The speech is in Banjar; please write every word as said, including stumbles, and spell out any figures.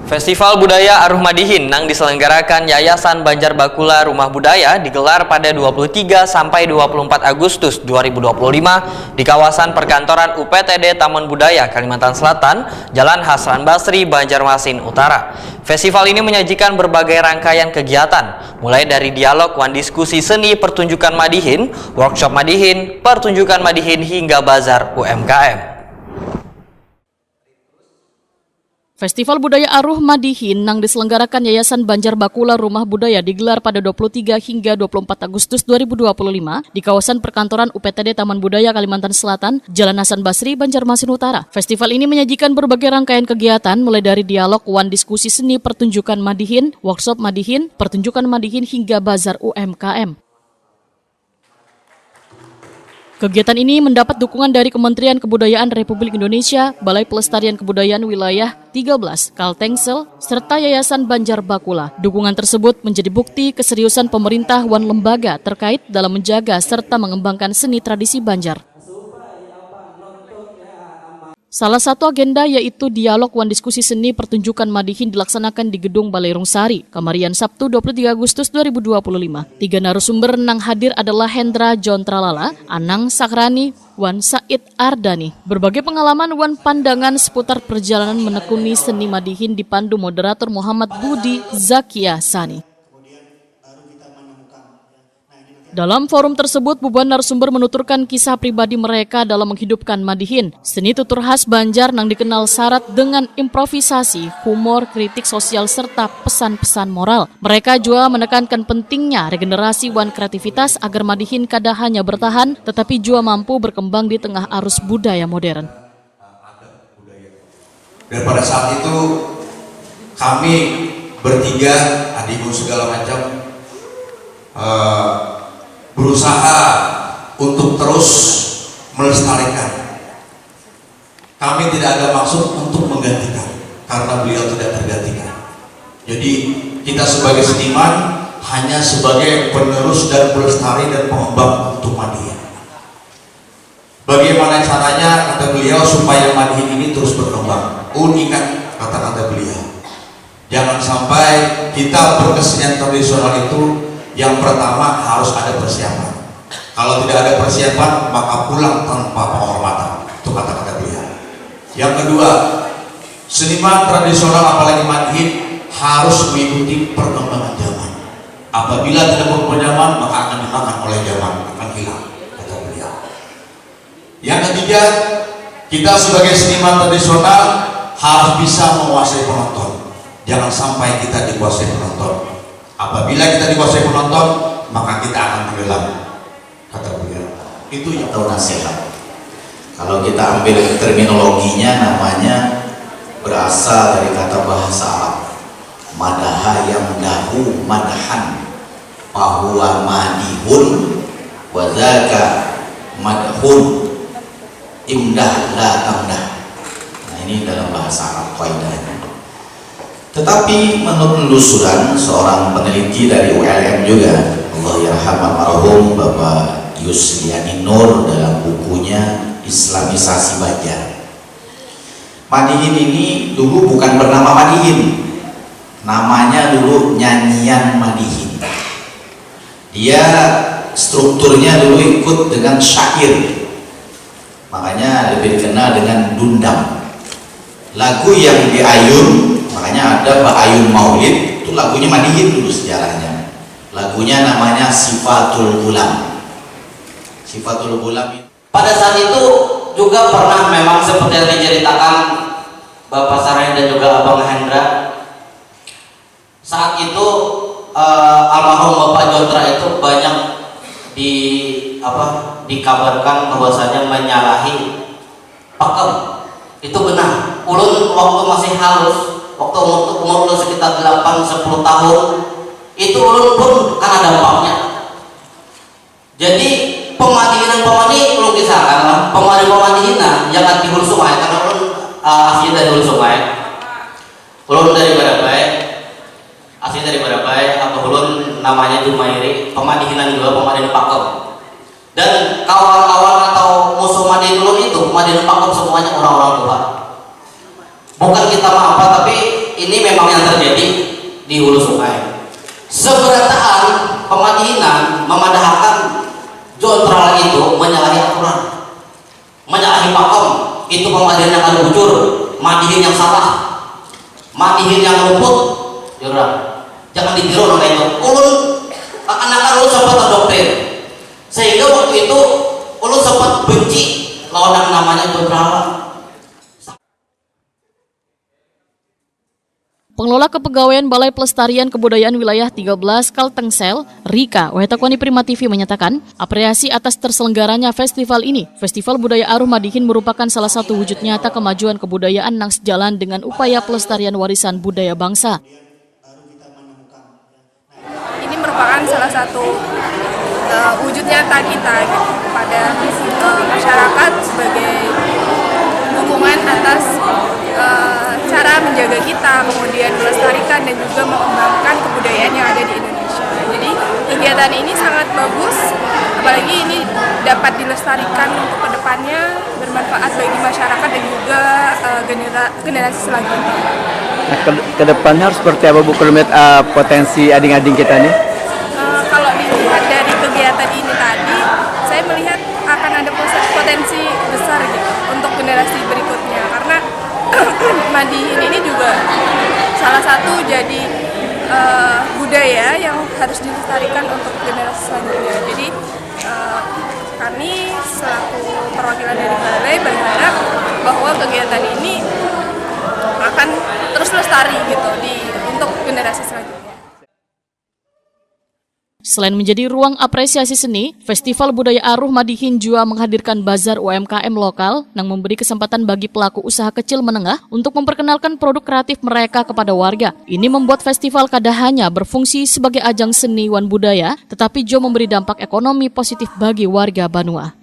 Festival Budaya Aruh Madihin nang diselenggarakan Yayasan Banjar Bakula Rumah Budaya digelar pada dua puluh tiga sampai dua puluh empat Agustus dua ribu dua puluh lima di kawasan perkantoran U P T D Taman Budaya Kalimantan Selatan, Jalan Hasan Basri, Banjarmasin Utara. Festival ini menyajikan berbagai rangkaian kegiatan, mulai dari dialog wan diskusi seni pertunjukan madihin, workshop madihin, pertunjukan madihin hingga bazar U M K M. Festival Budaya Aruh Madihin nang diselenggarakan Yayasan Banjar Bakula Rumah Budaya digelar pada dua puluh tiga hingga dua puluh empat Agustus dua ribu dua puluh lima di kawasan perkantoran U P T D Taman Budaya Kalimantan Selatan, Jalan Hasan Basri, Banjarmasin Utara. Festival ini menyajikan berbagai rangkaian kegiatan, mulai dari dialog wan diskusi seni pertunjukan madihin, workshop madihin, pertunjukan madihin hingga bazar U M K M. Kegiatan ini mendapat dukungan dari Kementerian Kebudayaan Republik Indonesia, Balai Pelestarian Kebudayaan Wilayah tiga belas, Kaltengsel, serta Yayasan Banjar Bakula. Dukungan tersebut menjadi bukti keseriusan pemerintah wan lembaga terkait dalam menjaga serta mengembangkan seni tradisi Banjar. Salah satu agenda yaitu dialog wan diskusi seni pertunjukan madihin dilaksanakan di Gedung Balai Rungsari, Kamarian, Sabtu, dua puluh tiga Agustus dua ribu dua puluh lima. Tiga narasumber nang hadir adalah Hendra John Tralala, Anang Sakrani, wan Said Ardani. Berbagai pengalaman wan pandangan seputar perjalanan menekuni seni madihin dipandu moderator Muhammad Budi Zakia Sani. Dalam forum tersebut, bubuhan narasumber menuturkan kisah pribadi mereka dalam menghidupkan madihin, seni tutur khas Banjar nang dikenal syarat dengan improvisasi, humor, kritik sosial, serta pesan-pesan moral. Mereka jua menekankan pentingnya regenerasi wan kreativitas agar madihin kada hanya bertahan, tetapi jua mampu berkembang di tengah arus budaya modern. Dan pada saat itu kami bertiga, adikku segala macam, eh, berusaha untuk terus melestarikan. Kami tidak ada maksud untuk menggantikan, karena beliau tidak tergantikan. Jadi kita sebagai seniman hanya sebagai penerus dan pelestari dan pengembang untuk madihin. Bagaimana caranya, kata beliau, supaya madihin ini terus berkembang? Uningan, kata-kata beliau. Jangan sampai kita berkesenian tradisional itu yang pertama harus ada persiapan. Kalau tidak ada persiapan, maka pulang tanpa penghormatan. Itu kata-kata beliau. Yang kedua, seniman tradisional apalagi madihin harus mengikuti perkembangan zaman. Apabila tidak mengikuti zaman, maka akan dimakan oleh zaman, akan hilang, kata beliau. Yang ketiga, kita sebagai seniman tradisional harus bisa menguasai penonton. Jangan sampai kita dikuasai penonton. Apabila kita dikuasai penonton, maka kita akan tenggelam, kata beliau. Itu yang atau nasihat. Kalau kita ambil terminologinya, namanya berasal dari kata bahasa Arab madaha yang dahu madahan, pahuwa madihun, wazaka madhun, imdah la tamdah. Nah, ini dalam bahasa Arab kaidahnya. Tetapi menurut penelusuran seorang peneliti dari U L M juga, Allah yarham almarhum Bapak Yusliani Nur, dalam bukunya Islamisasi Banjar, madihin ini dulu bukan bernama madihin, namanya dulu nyanyian madihin. Dia strukturnya dulu ikut dengan syair, makanya lebih dikenal dengan dundam. Lagu yang diayun, makanya ada baayun maulid, itu lagunya madihin dulu sejarahnya. Lagunya namanya Sifatul Gulam. Sifatul Gulam itu. Pada saat itu juga pernah memang seperti yang diceritakan Bapak Sareh dan juga Abang Hendra. Saat itu eh, almarhum Bapak Jontra itu banyak di apa dikabarkan bahwasanya menyalahi pakem. Itu benar. Ulun waktu masih halus, waktu umur umur ulun sekitar delapan sepuluh tahun, itu ulun pun kena dampaknya. Jadi pemadihinan pemadi ulun kisahkan lah, pemadi pemadihinan yang di hulu sungai karena ulun uh, asli dari hulu sungai. Ulun dari Barabai, asli dari Barabai, abah ulun namanya Jumairi, pemadihinan juga pemadihinan pakem. Dan kawan-kawan atau musuh madihin ulun itu pemadihinan pakem semuanya orang-orang tua. Bukan kita mah apa tapi Ini memang yang terjadi di hulu sungai. Seberataan pemadihinan memadahakan John Tralal itu menyalahi aturan, menyalahi pakem. Itu pemadihinan yang kada bujur, madihin yang salah, madihin yang luput. Jurang, jangan ditiru nang itu. Ulun akan akan ulun sempat terdoktrin sehingga waktu itu ulun sempat benci lawan yang namanya John Tralal. Pengelola Kepegawaian Balai Pelestarian Kebudayaan Wilayah tiga belas Kaltengsel, Rika, Waheta Koni Prima T V menyatakan, apresiasi atas terselenggaranya festival ini, Festival Budaya Aruh Madihin merupakan salah satu wujud nyata kemajuan kebudayaan nang sejalan dengan upaya pelestarian warisan budaya bangsa. Ini merupakan salah satu uh, wujud nyata kita gitu, kepada uh, masyarakat sebagai dukungan atas uh, cara menjaga kita, kemudian melestarikan dan juga mengembangkan kebudayaan yang ada di Indonesia. Jadi kegiatan ini sangat bagus, apalagi ini dapat dilestarikan untuk kedepannya, bermanfaat bagi masyarakat dan juga uh, genera generasi selanjutnya. Nah, ke, kedepannya harus seperti apa Bu kalau melihat uh, potensi ading-ading kita nih? Uh, kalau dilihat dari kegiatan ini tadi, saya melihat akan ada potensi besar gitu untuk generasi berikutnya karena madihin ini juga salah satu jadi uh, budaya yang harus dilestarikan untuk generasi selanjutnya. Jadi uh, kami selaku perwakilan dari balai berharap bahwa kegiatan ini akan terus lestari gitu di untuk generasi selanjutnya. Selain menjadi ruang apresiasi seni, Festival Budaya Aruh Madihin jua menghadirkan bazar U M K M lokal nang memberi kesempatan bagi pelaku usaha kecil menengah untuk memperkenalkan produk kreatif mereka kepada warga. Ini membuat festival kada hanya berfungsi sebagai ajang seni wan budaya, tetapi juga memberi dampak ekonomi positif bagi warga Banua.